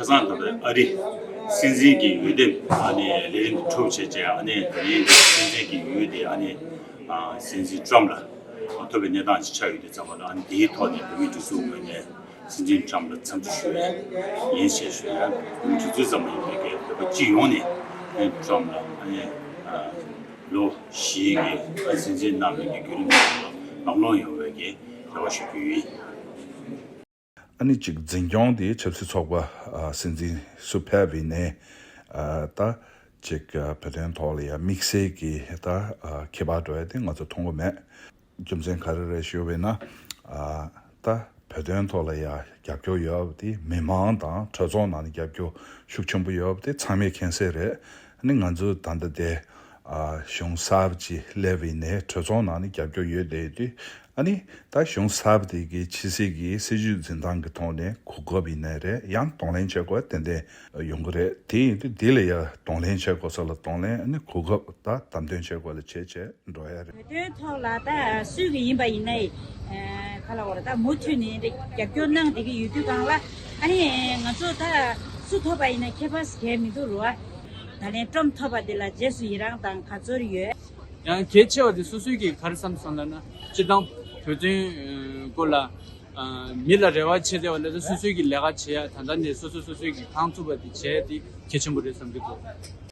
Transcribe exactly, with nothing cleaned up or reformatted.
ཁ་སང་ད་ལྟ་ཨ་རི་སྲིད་འཛིན་གྱི་འོས་འདེམས་ཨ་ནི་ལས་རིམ་དེ་གྲུབ་བྱས་རྗེས་ཨ་ནི་ད་རིང་སྲིད་འཛིན་གྱི་འོས་དེ་ཨ་ནི་ཨ་སྲིད་འཛིན་ཊམ་ལ་ཐོབ་པའི་གནས་སྟངས་ཅིག་ཆགས་ཡོད་དུས་ཙམ་པ་ལ། ཨ་ནི་དེའི་ཐོག་ནས་བོད་མིའི་སྒྲིག་འཛུགས་ངོས་ནས་སྲིད་འཛིན་ཊམ་ལ་འཚམས་འདྲི་ཞུ་ཡ་ཡིན་ཞེས་ཞུ་ཡ། བོད་མིའི་སྒྲིག་འཛུགས་ཙམ་མ་ཡིན་པའི་གི་བོད་པ་སྤྱི་ཡོངས་ནས་ཊམ་ལ་ཨ་ནི་ལོ་བཞིའི་གི་སྲིད་འཛིན་གནང་བའི་གི་བརྒྱུད་རིམ་ལ་ལམ་ལྷོང་ཡོང་བའི་གི་རེ་བ་ཞུ་རྒྱུ་ཡིན། ཨ་ནི་གཅིག་འཛིན་སྐྱོང་དེ་ཆབ་སྲིད་ཚོགས་པ་ཨ་སྲིད་འཛིན་སུ་ཕེབས་པ་ཡིན་ནའི་ཨ་ད་གཅིག་ཨ་བོད་དོན་ཐོག་ལ་ཡ་དམིགས་བསལ་གྱི་ད་ཨ་ཁྱད་པར་འགྲོ་ཡ་དེ་ང་ཚོ་མཐོང་གི་མེད། རྒྱུ་མཚན་ག་རེ་རེད་ཞུ་བས་ན། ཨ་ད་བོད་དོན་ཐོག་ལ་ཡ་རྒྱབ་སྐྱོར་ཡོད་པ་དེ་མི་མང་དང་གྲོས་ཚོགས་ནང་ནས་རྒྱབ་སྐྱོར་ཤུགས་ཆེན་པོ་ཡོད་པ་དེ་ཚང་མས་མཁྱེན་གསལ་རེད། ཨ་ནི་ང་ཚོ་ད་ལྟ་དེ་ཨ་གཞུང་གསར་པ་ཅིག་སླེབས་པ་ཡིན་ནའི་གྲོས་ཚོགས་ནང་ནས་རྒྱབ་སྐྱོར་ཡོད་བསྡད་དུས། ཨ་ནི་ད་གཞུང་གསར་པ་དེ་གི་ཕྱི་སྲིད་ཀྱི་སྲིད་ཇུས་འཛིན་སྟངས་ཀྱི་ཐོག་ནས་གོ་སྐབས་ཡིན་ནའི་རེད། ཡང་གདོང་ལེན་བྱེད་དགོས་ཏན་ཏན་ཡོང་གི་རེད། དེ་ཡིན་དུས་འདི་ལ་ཡ་གདོང་ལེན་བྱེད་དགོས་ས་ལ་གདོང་ལེན། ཨ་ནི་གོ་སྐབས་ད་བདམས་ཐོན་བྱེད་དགོས་ལ་བྱེད་བྱེད་འགྲོ་ཡ་རེད། བོད་དོན་ཐོག་ལ་ད་སུས་ཀྱི་ཡིན་པ་ཡིན་ནའི་ཁ་ལ་བ་ར་ད་མུ་མཐུད་ནས་རྒྱབ་སྐྱོར་གནང་བསྡད་ཀྱི་ཡོད་དུས་གང་ལ། ཨ་ནི་ང་ཚོ་ད་སུ་ཐོབ་པ་ཡིན་ན་ཁྱད་པར་གལ་མི་འདུག་རོ། ད་ལན་ཊམ་ཐོབ་པ་དེ་ལ་རྗེས་སུ་ཡི་རང་དང་དགའ་ཚོར་ཡོད། ཡང་གལ་ཆེ་བ་དེ་སོ་སོའི་གི་ག་རེ་བསམ་སོང་ལབ་ན། སྤྱིར་བཏང་བོད་དོན་སྐོར་ལ་མི་ལ་རེ་བ་བྱེད་བསྡད་པ་ལས་སོ་སོའི་གི་ལས་ཀ་བྱེད་ཡ། ད་ལྟ་ནས་སོ་སོ་སོ་སོའི་གི་ཁང་ཚུགས་པ་དེ་བྱེད་ཡ་དེ་གལ་ཆེན་པོ་རེད་བསམ་གྱི་འདུག།